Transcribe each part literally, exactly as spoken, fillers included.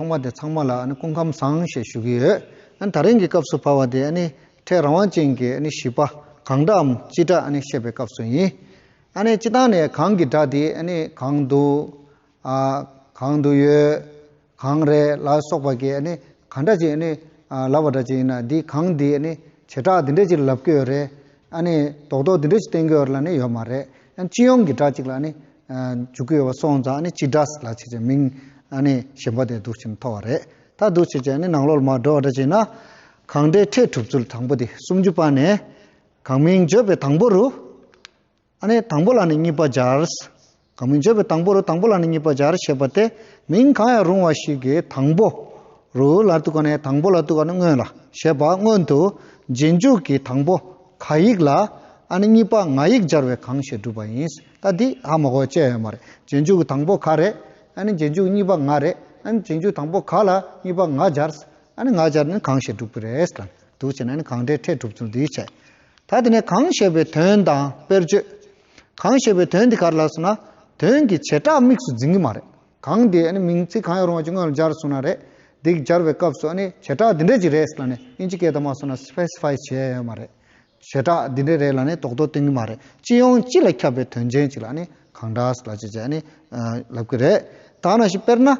ཚང་མ་དེ་ཚང་མ་ལ་ཨ་ནི་སྐུ་ཁམས་བཟང་ཞེས་ཞུ་གི་ཡོད། ཨ་ནི་ད་རིང་གི་སྐབས་སུ་བབས་པ་དེ་ཨ་ནི་ཕྲད་རང་དབང་ཅན་གྱི་ཨ་ནི་བཞི་པ་གང་སྒྲའམ་སྤྱི་སྒྲ་ཨ་ནི་བཤད་པའི་སྐབས་སུ་ཡིན། ཨ་ནི་སྤྱི་བཏང་ནས་གང་གི་སྒྲ་དེ་ཨ་ནི་གང་འདུག་ཨ། གང་དུ་ཡོད། གང་རེད་ལ་སོགས་པ་གི་ཨ་ནི་གང་འདྲ་ཅིག་ཨ་ནི་ཨ། ལབ་པ་འདྲ་ཅིག་ཡིན་ན་འདི་གང་འདི་ཨ་ནི་བྱེ་བྲག་འདི་འདྲ་ཅིག་ལབ་ཀྱི་ཡོད་རེད། ཨ་ནི་རྡོག་རྡོག་འདི་འདྲ་ཅིག་བསྟན་གྱི་ཡོད་རེད་ལབ་ནི་ཡོད་མ་རེད། ཨ་ནི་སྤྱི་ཡོངས་ཀྱི་སྒྲ་ཅིག་ལ་ཨ་ནི་ཨ། འཇུག་གི་ཡོད་པ་སོང་ཙང་ཨ་ནི་སྤྱི་སྒྲ་ལ་བྱས་བྱས་མིང་ཨ་ནི་གཞན་པ་དེ་འདུག་ཕྱིན་ཐོགས་པ་རེད། ད་འདུག་བྱས་བྱས་ཨ་ནི་ནང་ལོགས་ལ་མར་འགྲོ་བ་འདྲ་ཅིག་ཡིན་ན། གང་སྒྲའི་ཕྲད་གྲུབ་ཚུལ་དང་པོ་དེ་སུམ་ཅུ་པ་ནས། གང་མིང་བརྗོད་པའི་དང་པོ་རུ། ཨ་ནི་དང་པོ་ལ་ནི་གཉིས་པ་སྦྱར། གང་མིང་བརྗོད་པའི་དང་པོ་རུ་དང་པོ་ལ་ནི་གཉིས་པ་སྦྱར་ཞེས་པ་སྟེ། མིང་གང་ཡང་རུང་བ་ཞིག་གི་དང་པོ་རུ་ལ་དུ་ག་ནས་དང་པོ་ལ་དུ་ག་ནས་སྔོན་ལ་ཞེས་པ་སྔོན་དུ་རྗེས་འཇུག་གི་དང་པོ་ག་ཡིག་ལ་ཨ་ནི་གཉིས་པ་ང་ཡིག་སྦྱར་བའི་གང་ཞེས་གྲུབ་པ་ཡིན། ད་འདི་ཧ་མ་གོ་བ་བཅད་ཡོད་མ་རེད། རྗེས་འཇུག་གི་དང་པོ་ག་རེད། ཨ་ནི་རྗེས་འཇུག་གི་གཉིས་པ་ང་རེད། ཨ་ནི་རྗེས་འཇུག་དང་པོ་ག་ལ་གཉིས་པ་ང་སྦྱར། ཨ་ནི་ང་སྦྱར་ནས་གང་ཞེས་གྲུབ་ཀྱི་རེད་ལ། འདུག་བྱས་ན་ནི་གང་སྒྲའི་ཕྲད་གྲུབ་ཚུལ་འདི་བྱས། ད་དེ་ནས་གང་ཞེས་པའི་དོན་དང་དཔེར་བརྗོད། གང་ཞེས་པའི་དོན་འདི་ག་རེ་ལབ་སོང་ན། དོན་གྱི་བྱེ་བྲག་དམིགས་སུ་འཛིན་གྱི་མ་རེད། གང་དེ་ཨ་ནི་མིང་ཚིག་གང་ཡང་རུང་བ་ཅིག་སྔོན་ལ་སྦྱར་སོང་ན་རེད། འདི་སྦྱར་བའི་སྐབས་སུ་ཨ་ནི་བྱེ་བྲག་འདི་འདྲ་ཅིག་རེད་ལབ་ནས་དབྱིན་ཇི་སྐད་དུ་མ་སོང་ན་སི་པེ་སི་ཕའི་བྱས་ཡོད་མ་རེད། བྱེ་བྲག་འདི་འདྲ་རེད་ལབ་ནས་རྡོག་རྡོག་སྟོན་གྱི་མ་རེད། སྤྱི་ཡོངས་སྤྱི་ལ་ཁྱབ་པའི་དོན་ཅན་ཅིག་ལ་ཨ་ནི་གང་སྒྲ་ལ་ཅིག་ཅིག་ཨ་ནི་ལབ་ཀྱི་རེད། ད་ནང་བཞིན་དཔེར་ན།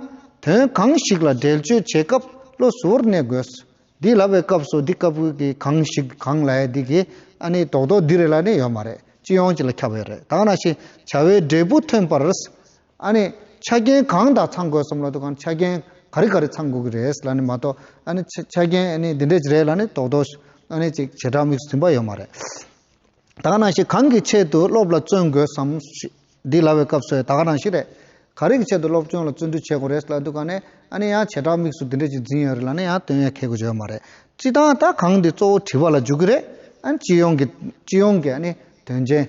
དོན་གང་ཞིག་ལ་འགྲེལ་བརྗོད་བྱེད་སྐབས་བློ་གཟུ་བོར་གནས་དགོས། འདི་ལབ་པའི་སྐབས་སུ་འདི་སྐབས་ཀྱི་གང་ཞིག་གང་ལབ་ཡ་འདི་གི་ཨ་ནི་རྡོག་རྡོག་འདི་རེད་ལབ་ནི་ཡོད་མ་རེད། སྤྱི་ཡོངས་ཅིག་ལ་ཁྱབ་ཡོད་རེད། ད་ག་ནང་བཞིན་བྱ་བའི་འབྲས་བུ་ཐོན་པར། ཨ་ནི་ཆ་རྐྱེན་གང་དང་ཚང་དགོས་བསམ་ལབ་དུས་གང་ཆ་རྐྱེན་ག་རེ་ག་རེ་ཚང་དགོས་ཀྱི་རེད་ལབ་ནི་མ་གཏོགས་ཨ་ནི་ཆ་ཆ་རྐྱེན་ཨ་ནི་འདི་འདྲས་ཅིག་རེད་ལབ་ནི་རྡོག་རྡོག་ཨ་ནི་ཅིག་བྱེ་བྲག་དམིགས་སུ་འཛིན་པ་ཡོད་མ་རེད། ད་ག་ནང་བཞིན་གང་གི་ཆེད་དུ་སློབ་ལ་བརྩོན་དགོས་སམ། འདི་ལབ་པའི་སྐབས་སུ་ད་ག་ནང་བཞིན་རེད། ག་རེ་གི་ཆེད་དུ་སློབ་སྦྱོང་ལ་བརྩོན་འགྲུས་བྱེད་དགོས་རེད་ལབ་དུས་ག་ནས་ཨ་ནི་ཡང་བྱེ་བྲག་དམིགས་སུ་འདི་འདྲ་ཅིག་འཛིན་ཡོད་རེད་ལབ་ནས་ཡང་སྟོན་ཡ་ཁེལ་དགོས་ཡོད་མ་རེད། སྤྱི་བཏང་ད་གང་འདི་གཙོ་བོ་དྲི་བ་ལ་འཇུག་གི་རེད། ཨ་ནི་སྤྱི་ཡོངས་ཀྱི་སྤྱི་ཡོངས་ཀྱི་ཨ་ནི་དོན་ཅན་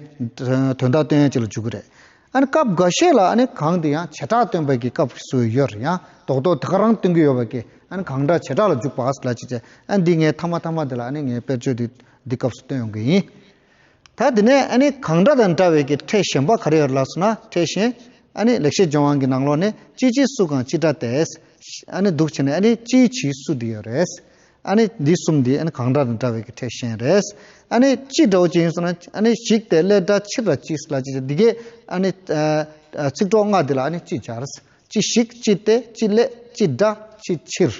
དོན་དག་སྟོན་ཡ་ཅིག་ལ་འཇུག་གི་རེད། ཨ་ནི་སྐབས་འགའ་ཤས་ལ་ཨ་ནི་གང་འདི་ཡང་བྱེ་བྲག་སྟོན་པའི་གི་སྐབས་སུ་ཡོད་རེད། ཡང་རྡོག་རྡོག་དེ་ག་རང་སྟོན་གྱི་ཡོད་པ་གི་ཨ་ནི་གང་སྒྲ་བྱེ་བྲག་ལ་འཇུག་པ་ལ་ཅིག་བྱས། ཨ་ནི་འདི་ངས་མཐའ་མ་མཐའ་མ་འདི་ལ་ཨ་ནི་ངས་དཔེར་བརྗོད་འདི་འདི་སྐབས་སུ་སྟོན་ཡོང་གི་ཡིན། ད་དེ་ནས་ཨ་ནི་གང་སྒྲ་དང་འདྲ་བའི་གི་ཕྲད་གཞན་པ་ག་རེ་ཡོད་ལབ་སོང་ན། ཕྲད་གཞན་ཨ་ནི་ལེགས་བཤད་ལྗོན་དབང་གི་ནང་ལོགས་ནས་ཅི་ཇི་སུ་གང་སྤྱི་སྒྲ་སྟེ། ཨ་ནི་འདུག་བྱས་ནས་ཨ་ནི་ཅི་ཇི་སུ་འདི་ཡོད་རེད། ཨ་ནི་འདི་གསུམ་འདི་ཨ་ནི་གང་སྒྲ་དང་འདྲ་བའི་གི་ཕྲད་གཞན་རེད། ཨ་ནི་ཅི་འདྲ་བོ་ཅི་ཡིན་སོང་ན་ཨ་ནི་ཞིག་སྟེ་སླད་སྒྲ་ཕྱིར་ར་ཅི་ལ་ཅི་འདི་གས་ཨ་ནི་ཚིག་གྲོགས་ལྔ་འདི་ལ་ཨ་ནི་ཅི་སྦྱར། ཅི་ཞིག་ཅི་སྟེ་ཅི་སླད་ཅི་སྒྲ་ཅི་ཕྱིར།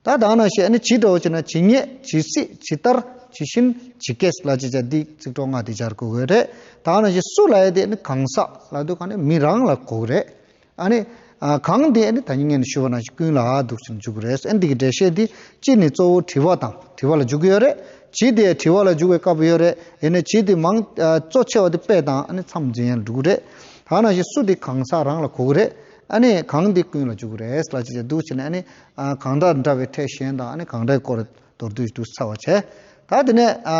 ད་ད་ནང་བཞིན་ཨ་ནི་ཇི་འདྲ་བོ་ཅིག་ན་ཇི་སྙེད་ཇི་སྲིད་ཇི་ལྟར་ཇི་བཞིན་ཇི་སྐད་ལ་ཅི་བྱ་འདི་ཚིག་གྲོགས་ལྔ་འདི་སྦྱར་དགོས་ཀྱི་རེད། ད་ནང་བཞིན་སུ་ལབ་ཡ་དེ་ཨ་ནི་གང་ཟག་ལབ་དུས་གང་ནི་མི་རང་ལ་གོ་གི་རེད། ཨ་ནི་ཨ་གང་དེ་ཨ་ནི་ད་ཉིན་ངས་ནི་ཞུ་བ་ནང་བཞིན་ཀུན་ལ་འདུག་ཅིང་འཇུག་གི་རེད། ཨ་ནི་འདི་གི་འགྲེལ་བཤད་འདི་ཅི་ནི་གཙོ་བོ་དྲི་བ་དང་དྲི་བ་ལ་འཇུག་གི་ཡོད་རེད། ཇི་དེ་དྲི་བ་ལ་འཇུག་པའི་སྐབས་ཡོད་རེད། ཡིན་ནའི་ཇི་དེ་མང་ཨ་གཙོ་ཆེ་བ་དེ་དཔེ་དང་ཨ་ནི་མཚམས་འཛིན་ཡ་ལ་འགྲོ་གི་རེད། ད་ནང་བཞིན་སུ་དེ་གང་ཟག་རང་ལ་གོ་གི་རེད། ཨ་ནི་གང་དེ་ཀུན་ལ་འཇུག་གི་རེད་ལ་ཅི་བྱ་འདུག་བྱས་ནས་ཨ་ནི། ཨ་གང་དང་འདྲ་བའི་ཕྲད་གཞན་དང་ཨ་ནི་གང་འདྲའི་སྐོར་མདོར་བསྡུས་ཤིག་ཏུ་ཚར་བ་བྱས། ད་དེ་ནས་ཨ་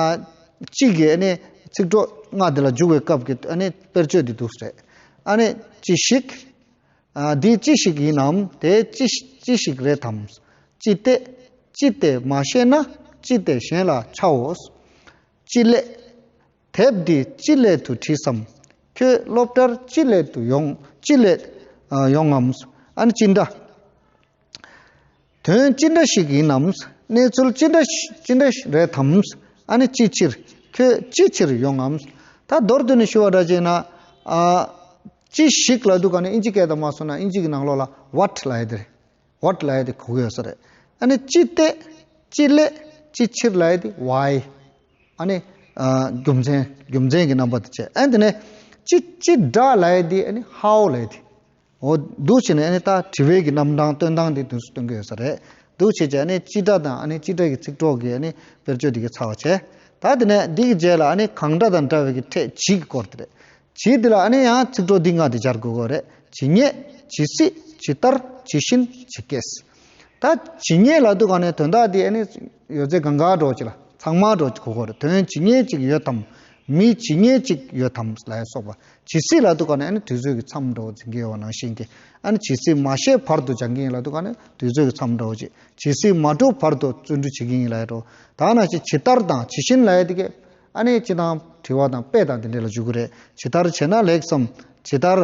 གཅིག་གིས་ཨ་ནི་ཚིག་གྲོགས་ལྔ་དེ་ལ་འཇུག་པའི་སྐབས་ཀྱི་ཨ་ནི་དཔེར་བརྗོད་འདི་འདུག་རེད། ཨ་ནི་ཅི་ཞིག་ཨ་འདི་ཅི་ཞིག་ཡིན་ནམ། དེ་ཅི་ཅི་ཞིག་རེད་དམ། ཅི་སྟེ། ཅི་སྟེ་མ་ཤེས་ན་ཅི་སྟེ་གཞན་ལ་འཕྱའོ། ཅི་སླད། དེབ་འདི་ཅི་སླད་དུ་བྲིས་སམ། ཁྱོད་སློབ་གྲྭར་ཅི་སླད་དུ་ཡོང་ཅི་སླད་ཨ་ཡོང་ངམ། ཨ་ནི་ཅི་འདྲ། དོན་ཅི་འདྲ་ཞིག་ཡིན་ནམ། གནས་ཚུལ་ཅི་འདྲ་ཞིག་ཅི་འདྲ་ཞིག་རེད་དམ། ཨ་ནི་ཅི་ཕྱིར། ཁྱོད་ཅི་ཕྱིར་ཡོང་ངམ། ད་མདོར་བསྡུས་ནས་ཞུ་བ་འདྲ་བྱས་ན། ཨ་ཅི་ཞིག་ལབ་དུས་ག་ནས་ཨིན་ཇི་སྐད་དུ་མ་སོང་ན་ཨིན་ཇི་གི་ནང་ལོགས་ལ་what ལབ་ཡ་དེ་རེད། what ལབ་ཡ་དེ་གོ་གི་ཡོད་ས་རེད། ཨ་ནི་ཅི་སྟེ། ཅི་སླད། ཅི་ཕྱིར་ལབ་ཡ་དེ་why། ཨ་ནི། ཨ་རྒྱུ་མཚན། རྒྱུ་མཚན་གྱི་རྣམ་པ་དེ་བྱས། ཨ་ནི་དེ་ནས་ཅི་ཅི་འདྲ་ལབ་ཡ་དེ་ཨ་ནི་how ལབ་ཡ་དེ། འོ་འདུག་བྱས་ནས་ཨ་ནི་ད་དྲི་བའི་གི་རྣམ་གྲངས་སྟོན་སྟངས་དེ་དུས་སུ་སྟོན་གྱི་ཡོད་ས་རེད། འདུག་བྱས་བྱས་ཨ་ནི་ཅི་འདྲ་དང་ཨ་ནི་ཅི་འདྲ་གི་ཚིག་གྲོགས་ཀྱི་ཨ་ནི་དཔེར་བརྗོད་དེ་གི་ཚར་བ་བྱས། ད་དེ་ནས་འདི་གི་རྗེས་ལ་ཨ་ནི་གང་འདྲ་དང་འདྲ་བའི་གི་ཕྲད་ཇི་གི་སྐོར་དེ་རེད། ཇི་འདི་ལ་ཨ་ནི་ཡང་ཚིག་གྲོགས་འདི་ལྔ་དེ་སྦྱར་དགོས་ཀྱི་རེད། ཇི་སྙེད། ཇི་སྲིད། ཇི་ལྟར། ཇི་བཞིན། ཇི་སྐད། ད་ཇི་སྙེད་ལབ་དུས་ག་ནས་དོན་དག་འདི་ཨ་ནི་ཡོད་ཚད་གང་ག་འགྲོ་ཅིག་ལ་ཚང་མ་འགྲོ་ཅིག་གོ་གོ་རེད། དོན་ཇི་སྙེད་ཅིག་ཡོད་དམ། མི་ཇི་སྙེད་ཅིག་ཡོད་དམ་ལ་ཡང་སོགས་པ། ཇི་སྲིད་ལབ་དུས་ག་ནས་ཨ་ནི་དུས་ཚོད་ཀྱི་མཚམས་འགྲོ་འཛིན་གྱི་ཡོད་པ་ནང་བཞིན་གྱི། ཨ་ནི་ཇི་སྲིད་མ་ཤེས་བར་དུ་སྦྱང་གི་ཡིན་ལབ་དུས་ག་ནས་དུས་ཚོད་ཀྱི་མཚམས་འགྲོ་ཅིག་ཇི་སྲིད་མ་གྲུབ་བར་དུ་བརྩོན་འགྲུས་བྱེད་ཀྱི་ཡིན་ལབ་ཡ་འགྲོ། ད་ནང་བཞིན་ཇི་ལྟར་དང་ཇི་བཞིན་ལབ་ཡ་དེ་གས། ཨ་ནི་སྤྱི་དང་དྲི་བ་དང་དཔེ་དང་དེ་འདྲ་ལ་འཇུག་གི་རེད། ཇི་ལྟར་བྱས་ན་ལེགས་སམ། ཇི་ལྟར་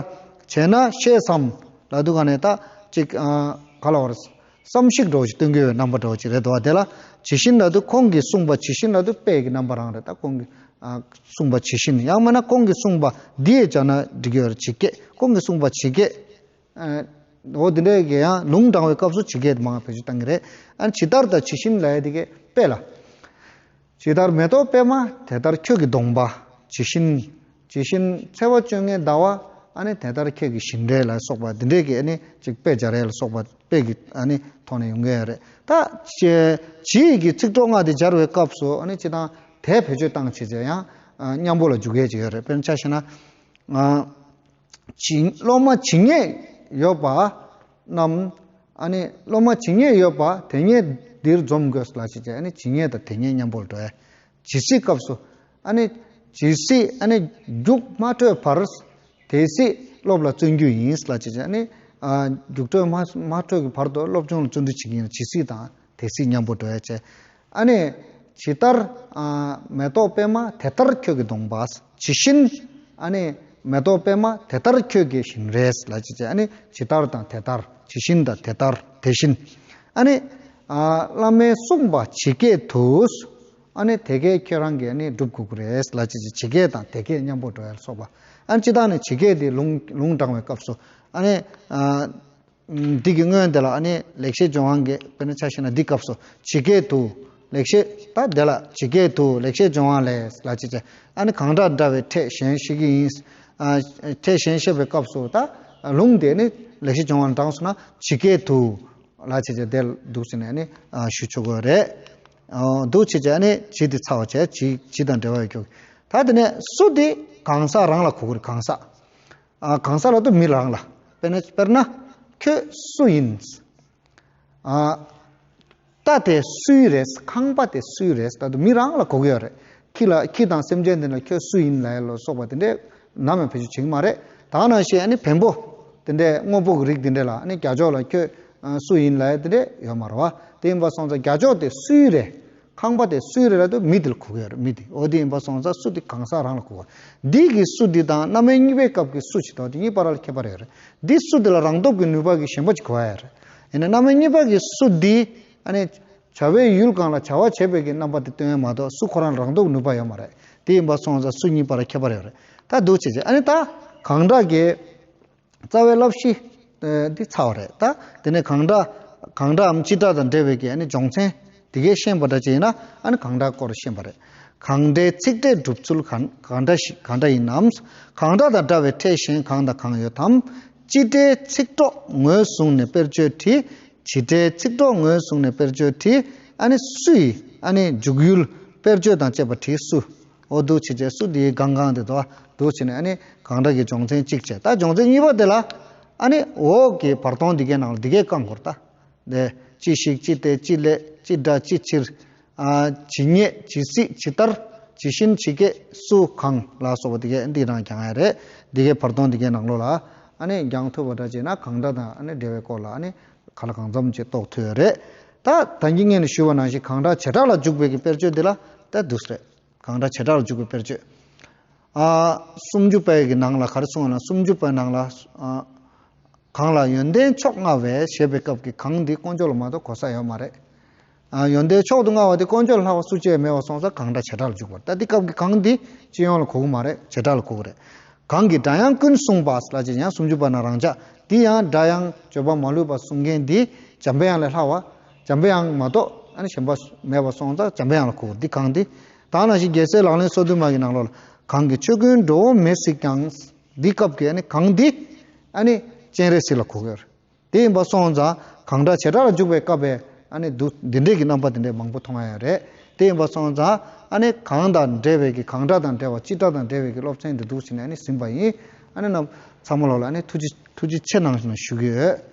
བྱས་ན་ཤེས་སམ་ལབ་དུས་ག་ནས་ད་ཅིག་ཨ་ག་ལ་བར། བསམ་གཞིག་འདྲ་བོ་ཞིག་སྟོན་གྱི་ཡོད། རྣམ་པ་འདྲ་བོ་ཞིག་རེད་འདུག་བ། དེ་ལ་ཇི་བཞིན་ལབ་དུས་ཁོང་གིས་གསུངས་པ་ཇི་བཞིན་ལབ་དུས་དཔེ་གི་རྣམ་པ་རང་རེད། ད་ཁོང་གིས་ཨ་གསུངས་པ་ཇི་བཞིན། ཡང་མིན་ན་ཁོང་གིས་གསུངས་པ་འདི་ཡས་བྱས་ན་འགྲིག་གི་ཡོད་རེད། ཇི་སྐད། ཁོང་གིས་གསུངས་པ་ཇི་སྐད། ཨ་འོ་དེ་འདྲའི་གི་ཡང་ལུང་དྲངས་པའི་སྐབས་སུ་ཇི་སྐད་མང་བེད་སྤྱོད་བཏང་གི་རེད། ཨ་ཇི་ལྟར་དང་ཇི་བཞིན་ལབ་ཡས་དེ་གའི་དཔེ་ལ། ཇི་ལྟར་མེ་ཏོག་པད་མ་དེ་ལྟར་ཁྱོད་ཀྱི་གདོང་པ། ཇི་བཞིན། ཇི་བཞིན་ཚེས་པ་བཅོ་ལྔའི་ཟླ་བ། ཨ་ནི་དེ་ལྟར་ཁྱོད་ཀྱི་བཞིན་རས་ལ་སོགས་པ་འདི་འདྲས་ཀྱི་ཨ་ནི་ཅིག་དཔེ་སྦྱར་ཡས་ལ་སོགས་པ་དཔེ་གི་ཨ་ནི་ཐོག་ནས་ཡོང་གི་ཡོད་རེད། ད་ཇི་ཡི་གི་ཚིག་གྲོགས་ལྔ་དེ་སྦྱར་བའི་སྐབས་སུ་ཨ་ནི་སྤྱིར་བཏང་དེ་བེད་སྤྱོད་བཏང་བྱས་བྱས་ཡང་ཨ་མཉམ་པོ་ལ་འཇུག་ཡས་ཅིག་ཡོད་རེད། དཔེར་ན་ཆ་བཞག་ན། ཨ། ཇི། སློབ་མ་ཇི་སྙེད་ཡོད་པ་རྣམས། ཨ་ནི་སློབ་མ་ཇི་སྙེད་ཡོད་པ་དེ་སྙེད་འདིར་འཛོམས་དགོས་ལ་ཞེས་བྱ། ཨ་ནི་ཇི་སྙེད་དང་དེ་སྙེད་མཉམ་པོར་འགྲོ་ཡ། ཇི་སྲིད་སྐབས་སུ། ཨ་ནི་ཇི་སྲིད་ཨ་ནི་རྒྱུགས་མ་འཕྲོད་བར་དེ་སྲིད་སློབ་ལ་བརྩོན་རྒྱུ་ཡིན་ལ་ཞེས་བྱ། ཨ་ནི་ཨ་རྒྱུགས་འཕྲོད་མ་མ་འཕྲོད་ཀྱི་བར་དུ་སློབ་སྦྱོང་ལ་བརྩོན་འགྲུས་བྱེད་ཀྱི་ཡིན་ལ། ཇི་སྲིད་དང་དེ་སྲིད་མཉམ་པོ་འགྲོ་ཡ་བྱས། ཨ་ནི་ཇི་ལྟར་ཨ་མེ་ཏོག་པད་མ་དེ་ལྟར་ཁྱོད་ཀྱི་གདོང་པ། ཇི་བཞིན། ཨ་ནི་མེ་ཏོག་པད་མ་དེ་ལྟར་ཁྱོད་ཀྱི་བཞིན་རས་ལ་ཞེས་བྱ། ཨ་ནི་ཇི་ལྟར་དང་དེ་ལྟར། ཇི་བཞིན་དང་དེ་ལྟར། དེ་བཞིན། ཨ་ནི་ཨ་བླ་མས་གསུངས་པ་ཇི་སྐད་དུ། ཨ་ནི་དེ་སྐད་ཁྱོད་རང་གིས་ཨ་ནི་སྒྲུབ་དགོས་ཀྱི་རེད་ལ་ཞེས་བྱ། ཇི་སྐད་དང་དེ་སྐད་མཉམ་པོ་འགྲོ་ཡ་ལ་སོགས་པ། ཨ་ནི་སྤྱིར་བཏང་ནས་ཇི་སྐད་དེ་ལུང་ལུང་དྲངས་པའི་སྐབས་སུ། ཨ་ནི་ཨ། འདི་གི་སྔོན་དེ་ལ་ཨ་ནི་ལེགས་བཤད་ལྗོན་དབང་གི། དཔེར་ན་ཆ་བཞག་ན་འདི་སྐབས་སུ་ཇི་སྐད་དུ། ལེགས་བཤད། ད་དེ་ལ་ཇི་སྐད་དུ་ལེགས་བཤད་ལྗོན་དབང་ལས་ལ་ཅི་བྱ། ཨ་ནི་གང་འདྲ་འདྲ་བའི་ཕྲད་གཞན་བཤད་ཀྱི་ཡིན། ཨ་ཕྲད་གཞན་བཤད་པའི་སྐབས་སུ་ད་ལུང་དེ་ནི་ལེགས་བཤད་ལྗོན་དབང་དྲངས་སོང་ན་ཇི་སྐད་དུ་ལ་ཅི་བྱ་དེ་འདུག་ཟེར་ནས་ཨ་ནི་ཨ་ཞུ་ཆོག་གི་རེད། ཨོ་འདུག་བྱས་བྱས་ཨ་ནི་ཇི་དེ་ཚར་བ་བྱས། ཇི་ཇི་དང་འབྲེལ་བ་ཡོད་ཀྱོག་ད་དེ་ནས་སུ་དེ་གང་ཟག་རང་ལ་གོ་གི་རེད། གང་ཟག་ཨ་གང་ཟག་ལབ་དུས་མི་རང་ལ། དཔེར་ན་དཔེར་ན་ཁྱོད་སུ་ཡིན། ཨ་རྟ་དེ་སུའི་རེད། ཁང་པ་དེ་སུའི་རེད། ད་དུང་མི་རང་ལ་གོ་གི་ཡོད་རེད། ཁྱི་ལ་ཁྱི་དང་སེམས་ཅན་དེ་ལ་ཁྱོད་སུ་ཡིན་ལབ་ཡ་ལ་སོགས་པ་དེ་འདྲས་ནམ་ཡང་བེད་སྤྱོད་བྱེད་ཀྱི་མ་རེད། ད་ནང་བཞིན་ཨ་ནི་བེམ་པོ་དེ་འདྲས་དངོས་པོ་གི་རིགས་དེ་འདྲས་ལ་ཨ་ནི་རྒྱ་ཕྱོགས་ལ་ཁྱོད་ཨ་སུ་ཡིན་ལབ་ཡ་དེ་འདྲས་ཡོད་མ་རེད་བ། དེ་ཡིན་པ་སོང་ཙང་རྒྱ་ཕྱོགས་དེ་སུའི་རེད། ཁང་པ་དེ་སུའི་རེད་ལབ་དུས་མི་དེ་ལ་གོ་གི་ཡོད་རེད། མི་དེ། འོ་དེ་ཡིན་པ་སོང་ཙང་སུ་དེ་གང་ཟག་རང་ལ་གོ་གི་ཡོད། འདི་གི་སུ་འདི་དང་རྣམ་དབྱེ་གཉིས་པའི་སྐབས་ཀྱི་སུ་ཞིག་དང་དེ་གཉིས་བར་ལ་ཁྱད་པར་ཡོད་རེད། འདི་སུ་དེ་ལ་རང་སྟོབས་ཀྱི་ནུས་པ་གི་ཞེན་པ་ཅིག་གོ་ཡ་རེད། ཡིན་ན་རྣམ་དབྱེ་གཉིས་པ་གི་སུ་འདི་ཨ་ནི་བྱ་བའི་ཡུལ་གང་ལ་བྱ་བ་བྱེད་པའི་གི་རྣམ་པ་དེ་སྟོན་ཡ་མ་གཏོགས་སུ་ཁོ་རང་ལ་རང་སྟོབས་ཀྱི་ནུས་པ་ཡོད་མ་རེད། དེ་ཡིན་པ་སོང་ཙང་སུ་གཉིས་བར་ལ་ཁྱད་པར་ཡོད་རེད། ད་འདུག་བྱས་བྱས་ཨ་ནི་ད་གང་འདྲ་གི་རྩ་བའི་བསླབ་གཞི་འདི་ཚར་བ་རེད། ད་དེ་ནས་གང་འདྲ་གང་འདྲའམ་ཅི་འདྲ་དང་འབྲེལ་བའི་གི་ཨ་ནི་སྦྱོང་ཚན་དེ་གས་ཤེས་པ་འདྲ་ཅིག་ཡིན་ན་ཨ་ནི་གང་འདྲ་སྐོར་ཤེས་པ་རེད། གང་འདྲའི་ཚིག་ཕྲད་སྒྲུབ་ཚུལ་གང་གང་འདྲ་ཞིག་གང་འདྲ་ཡིན་ནམ། གང་འདྲ་དང་འདྲ་བའི་ཕྲད་གཞན་གང་དང་གང་ཡོད་དམ། ཅི་འདྲའི་ཚིག་གྲོགས་ངོས་བཟུང་ནས་དཔེར་བརྗོད་བྲིས། ཇི་འདྲའི་ཚིག་གྲོགས་ངོས་བཟུང་ནས་དཔེར་བརྗོད་བྲིས། ཨ་ནི་སུ་ཡི་ཨ་ནི་འཇུག་ཡུལ་དཔེར་བརྗོད་དང་བཅས་པ་བྲིས། སུ། འོ་འདུག་བྱས་བྱས་སུ་དེའི་གང་གང་དེ་དོ་འདུག་བྱས་ནས་ཨ་ནི་གང་འདྲ་གི་སྦྱོང་ཚན་གཅིག་བྱས། ད་སྦྱོང་ཚན་གཉིས་པ་དེ་ལ་ཨ་ནི་འོག་གི་བར་སྟོང་འདི་གའི་ནང་ལ་འདི་གའི་བཀང་དགོས་རེད། ད་དེ་ཅི་ཞིག་ཅི་སྟེ་ཅི་སླད་ཅི་འདྲ་ཅི་ཕྱིར། ཨ་ཇི་སྙེད་ཇི་སྲིད་ཇི་ལྟར་ཇི་བཞིན་ཇི་སྐད་སུ་གང་ལ་སོགས་པ་འདི་གའི་འདི་རང་སྦྱང་ཡ་རེད། འདི་གའི་བར་སྟོང་འདི་གའི་ནང་ལོགས་ལ་ཨ་ནི་སྦྱང་ཐུབ་པ་འདྲ་བྱས་ན་གང་འདྲ་དང་ཨ་ནི་འབྲེལ་བའི་སྐོར་ལ་ཨ་ནི་ག་ལ་གང་འཚམ་ཅིག་རྟོགས་ཐུབ་ཡོད་རེད། ད་ད་གིན་སྔོན་ནས་ཞུས་པ་ནང་བཞིན་གང་འདྲ་བྱེ་བྲག་ལ་འཇུག་པའི་གི་དཔེར་བརྗོད་འདི་ལ་ད་འདུག་སེ་རེད། གང་འདྲ་བྱེ་བྲག་ལ་འཇུག་པའི་དཔེར་བརྗོད། ཨ་སུམ་ཅུ་པའི་གི་ནང་ལ་ག་རེ་གསུངས་པ་ན། སུམ་ཅུ་པའི་ནང་ལ་ཨ་གང་ལ་ཡོན་ཏན་མཆོག་མངའ་བའི་ཞེས་པའི་སྐབས་ཀྱི་གང་འདི་དཀོན་མཆོག་ལ་མ་གཏོགས་གོ་ས་ཡོད་མ་རེད། ཨ་ཡོན་ཏན་མཆོག་ཏུ་མངའ་བ་དེ་དཀོན་མཆོག་ལ་ལྷག་པ་སུ་གཅིག་ཡང་མེད་པ་སོང་ཙང་གང་འདྲ་བྱེ་བྲག་ལ་འཇུག་པ་རེད། ད་འདི་སྐབས་ཀྱི་གང་འདི་སྤྱི་ཡོངས་ལ་གོ་གི་མ་རེད། བྱེ་བྲག་ལ་གོ་གི་རེད། གང་གིས་སྒྲ་དབྱངས་ཀུན་གསུངས་པ་ལ་ཅེ་ཡང་སུམ་ཅུ་པ་ན་རང་འཇགས་འདི་ཡང་སྒྲ་དབྱངས་བརྗོད་པ་མ་ལུས་པ་གསུང་མཁན་འདི་འཇམ་པའི་དབྱངས་ལས་ལྷག་པ། འཇམ་པའི་དབྱངས་མ་གཏོགས་ཨ་ནི་གཞན་པ་མེད་པ་སོང་ཙང་འཇམ་པའི་དབྱངས་ལ་གོ་གི་རེད། འདི་གང་འདི། ད་ནང་བཞིན་རྒྱལ་སྲས་ལག་ལེན་སོ་བདུན་མ་གི་ནང་ལོགས་ལ་གང་གིས་ཆོས་ཀུན་འགྲོ་འོང་མེད་སྲིད་ཀྱང་། འདི་སྐབས་ཀྱི་ཨ་ནི་གང་འདི་ཨ་ནི་སྤྱན་རས་གཟིགས་ལ་གོ་གི་ཡོད་རེད། དེ་ཡིན་པ་སོང་ཙང་གང་འདྲ་བྱེ་བྲག་ལ་འཇུག་པའི་སྐབས་པའི་ཨ་ནི་འདུ་འདི་འདྲས་ཀྱི་རྣམ་པ་དེ་འདྲས་མང་པོ་མཐོང་ཡ་ཡོད་རེད། དེ་ཡིན་པ་སོང་ཙང་ཨ་ནི་གང་དང་འབྲེལ་བའི་གི་གང་འདྲ་དང་འབྲེལ་བ་ཅི་འདྲ་དང་འབྲེལ་བའི་གི་སློབ་ཚན་དེ་འདུག་བྱས་ནས་ཨ་ནི་ཟིན་པ་ཡིན། ཨ་ནི་རྣམ་ཚང་མ་ལོག་ལ་ཨ་ནི་ཐུགས་རྗེ་ཐུགས་རྗེ་ཆེ་གནང་ཞུ་གི་ཡོད།